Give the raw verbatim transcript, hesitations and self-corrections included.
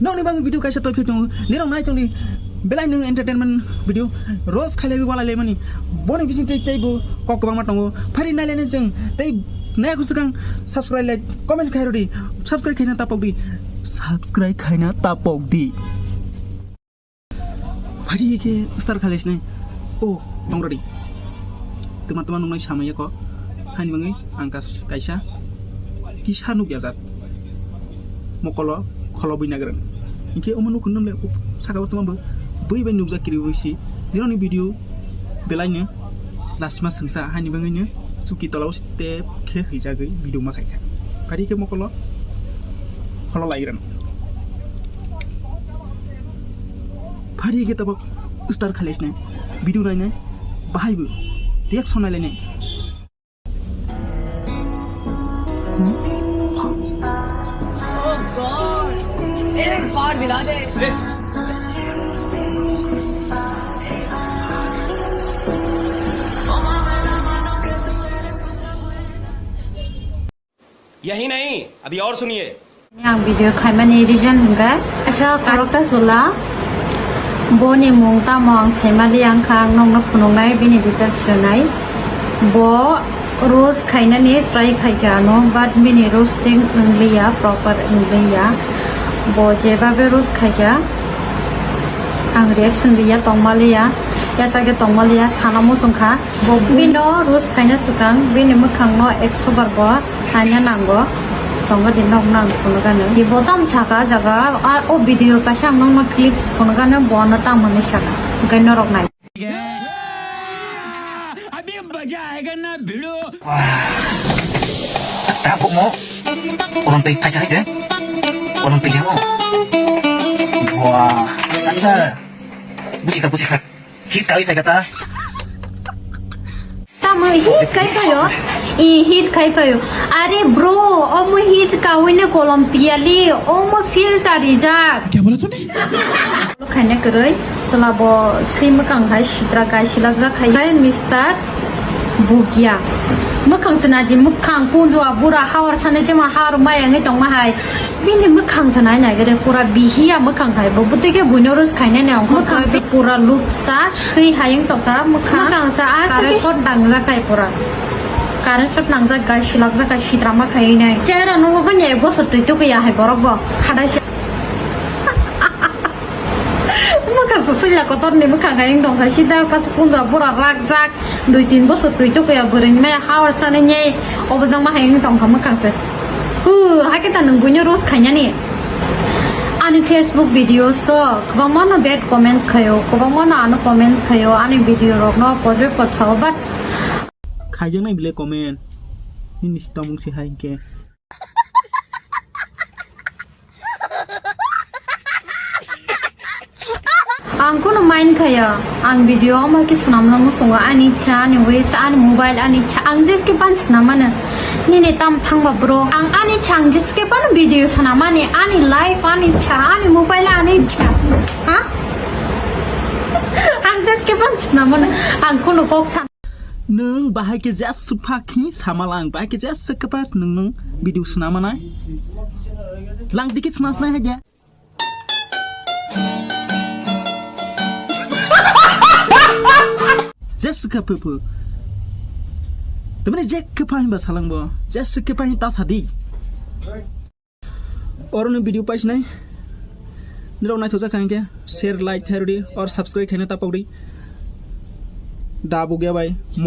Nokni bagwi video kaisa toi phai tongo. Nirok nai tongdi belai nwng entertainment video roast khailaiwi walailai mani. Boni bising tei teibo kok kwbangma tongo. Phari nailainai chwng tei nai khusukang subscribe, like, comment khairodi. Subscribe khaina tapokdi. Subscribe khaina tapokdi. Phari khe star khailai sinai. O, tongrodi. Tuma tuma nungnai samaya ko. Hani bangwi ang kas-, kaisa kisa nuk yajak. Mokolo kholo bui nagrang. Hinkhe omo nuk nung le up saka o tuma bo bui bai nukjak kiri bui si. Nironi video belai no lasima sengsa hani bangwi no chuki tola o step khe hwijagwi video ma khaikha. Phari khe mokolo kholo laigrang. Phari khe tabok star khailai sinai. Video nainai. Bahai bo reaction nailainai. Oh God, ek baar mila de. Yahi nahi, abhi aur suniye. Ang video khaimani reason hwnkhe, kaisa karokta chwla, boni mung tamo ang saimali wngkha, ang nokno phunuknai, bini details rwnai. Bo roast khainani try khaikha ano, but bini roasting wngliya, proper wngliya. Bo jebabe roast khaikha, ang reaction riya tongmaliya, yachakhe tongmaliya, sana muchungkha. Bo bino roast khaina swkang bini mwkhangno ekso bar bo naina nango. Tongo di nok nang phunukgano. Bo tam saka jaga, a, o video kaisa ang nokno clips phunukgano, bono tam hwnwi saka. Hwnkhe norok nai. Abhi maza aayega na bhidu. Wah. Tapok mo. Orang tei phai khai de. Orang tei mo. Wah. Acha. Buji kha, buji kha. Hit kai phai kata. Tamo hit kai payo. I hit kai payo. Are bro, omo hit kawine kolom tiyali, omo filter rijak. Kya bola tune? Khaina kwrwi, chwla bo si mwkhang hai sitra kai silak jak khai. Hai Mister Bugia. Mwkhang se naji mwkhang kunjua bura hawar sane jema hawar maya ngai tongma hai. Bini mwkhang se nai nai gede pura bihiya mwkhang hai bo bwtwi khe buino roast khainai nai ongkha. Mwkhang se pura lupsa swi hayung tokha mwkhang. Mwkhang se a current shot nangjak hai pura. Current shot nangjak gai silak jak hai sitra ma khai nai. Chera no bo bani ek bosor twi tukya hai borok bo. Khadai se. Mwkhang se swila kotor ni mwkhang hai wng tongkha sida kasu kunjua bura rak jak. Dui tin bosor twi tukya bwrwi maya hawar sani nyai obo jangma hai wng tongkha mwkhang se. Hu, hakhe ta nwng buino roast khainani. Ani Facebook videos o kwbangma no bad comments khaio, kwbangma no ano comments khaio, ani video rok no podre pod sao, but khaijaknai bile comment. Nini si tongmung si hai hinkhe. Ang kunu mind khaya, ang video omo khe swnamna muchungo, ani ichha, ani wish, ani mobile, ani ichha, ang jeske ban swnamano. Nini tam thangba bro, ang ani ichha, ang jeske ban video swnamani, ani life, ani ichha, ani mobile, ani ichha. Ha? Ang jeske ban swnamano, ang kunu kok san. Nwng bahai khe jeswk pha khe samala ang bahai khe jeswk khe pha nwng nwng video swnama nai. Lang dikhe swnasnai hai de. Jeswk khe pha phu. Tamani je khe pha hinba salang bo. Jeswk khe pha hin ta sadi. Oroni video paisinai. Nirok naithokjak kha hinkhe share, like khairodi or subscribe khaina tapokdi. Da bugya bai mom.